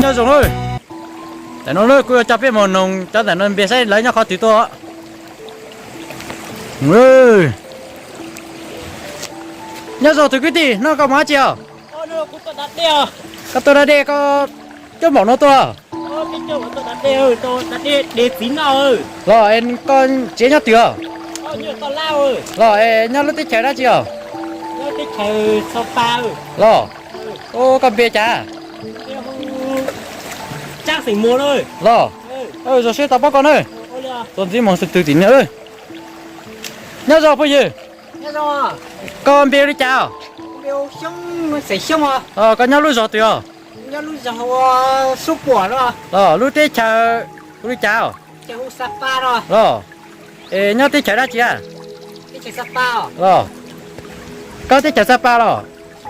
Nyob zoo, ntawm no kuv yuav coj peb mus noog cov ntawm no npe saib lawv nyob qhov twg tuaj. Nyob zoo tus kwv tij, hnub no koj mus dab tsi os? Koj tuaj da dej koj coj npaum no tuaj? Los es koj tsev nyob twg os? Los es nyob lub teb chaws dab tsi os? Los, koj npe cas? Los, zoo siab tau pom koj na. Txuas ntxiv mus xwb twg tim no. Nyob zoo phooj ywg, koj npe li cas? Koj nyob lub zos twg os? Los lub teb chaws hu li cas? Los, es nyob teb chaws dab tsi a? Los, koj teb chaws Xab Pas los?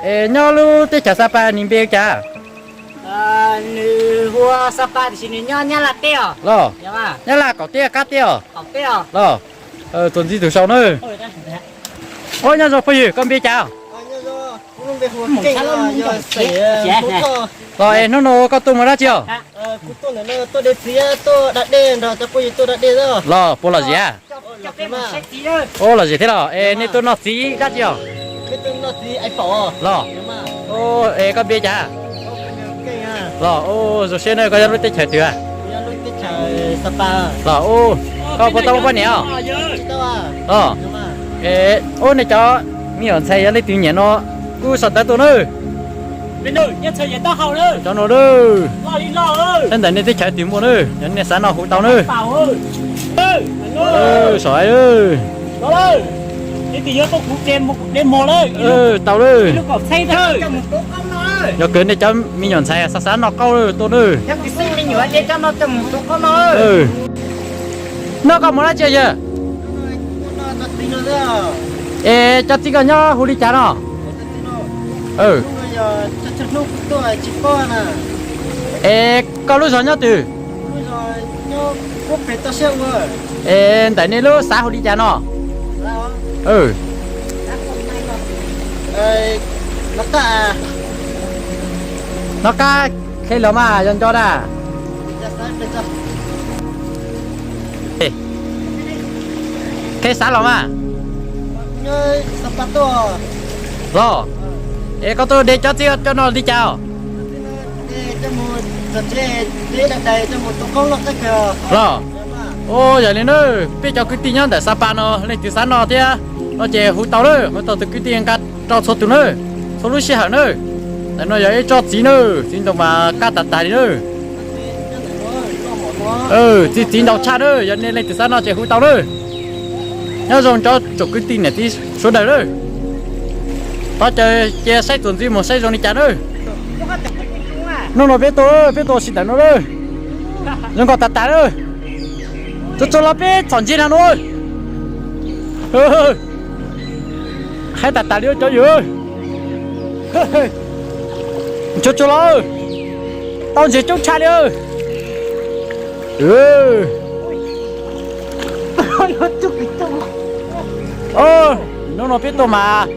Es nyob lub teb chaws Xab Pas nws npe li cas? Los, Nyab Laj kaum teb kab teb os? Los, txuas ntxiv tus sau na. Ua nyob zoo phooj ywg, koj npe cas? Los es hnub no koj tuaj mus dab tsi os? Los puas lom zem? Ua lom zem thiab los es nej tuaj noj txiv dab tsi os? Los, es koj npe cas? Los, zoo siab na, koj nyob lub teb chaws twg? Los, koj puas tau muaj poj niam os? Los, ub, nej cov me nyuam ntxhais yog leej twg nyiam no kuj sau ntawv tuaj na. Cov no, saib ntawm nej teb chaws twg muaj na, yog nej xav noj hu tau na. Saib, tau lawm. Yog kawg nej cov me nyuam ntxhais xav xav noj qaub tuaj na. Noj koj mus dab tsi yawg? Es cov txiv koj nyob hu li cas no? Es koj lub zos nyob twg? Es ntawm nej lub xav hu li cas no? Noj qab, qhia los mas yog nco na. Qhia xav los mas. Los, es koj tuaj de cov txiv coj no li cas os? Los, ua yog li na, peb cov kwv tij nyob ntawm Xab Pas no leej twg xav noj thiab no ces hu tau na, hu tau tus kwv tij nqa rau txhua tus na, txhua lub sij hawm na. Ntawm no yog ib tsob txiv na, txiv ntoo mas qab tas tas li na. Txiv, txiv ntau tshaj na, yog nej leej twg xav noj ces hu tau na. Nyob zoo cov tsoom kwv tij niam txiv sawv daws na. Thov caw cia saib txuas ntxiv mus saib zoo li cas na. Hnub no peb tuaj, peb tuaj ua si ntawm no na. Zoo nkauj tas tas na. Tsuas tsuas los peb txhom ntses na no. Haib tas tas li cov yawg. Tsuas tsuas los, tau ntses coob tshaj li. Hnub no peb tuaj mas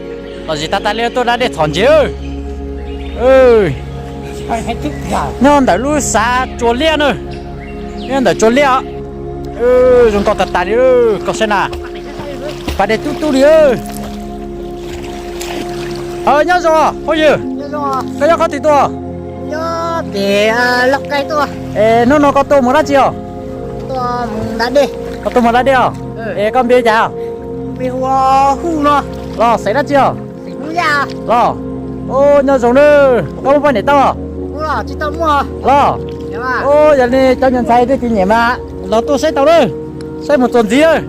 lom zem tas tas li, tuaj da dej txhom ntses. Nyob ntawm lub xav Tsua Liab na, nyob ntawm Tsua Liab. Zoo nkauj tas tas li, koj saib na, pas dej tub tub li. Nyob zoo phooj ywg, koj nyob qhov twg tuaj? Es hnub no koj tuaj mus dab tsi os? Koj tuaj mus da dej os? Es koj npe cas? Los xeem dab tsi os? Los, nyob zoo na, koj muaj poj niam tau? Los, yog li cov me nyuam ntxhais nej tus nyiam mas los tuaj saib tau na, saib mus txuas ntxiv.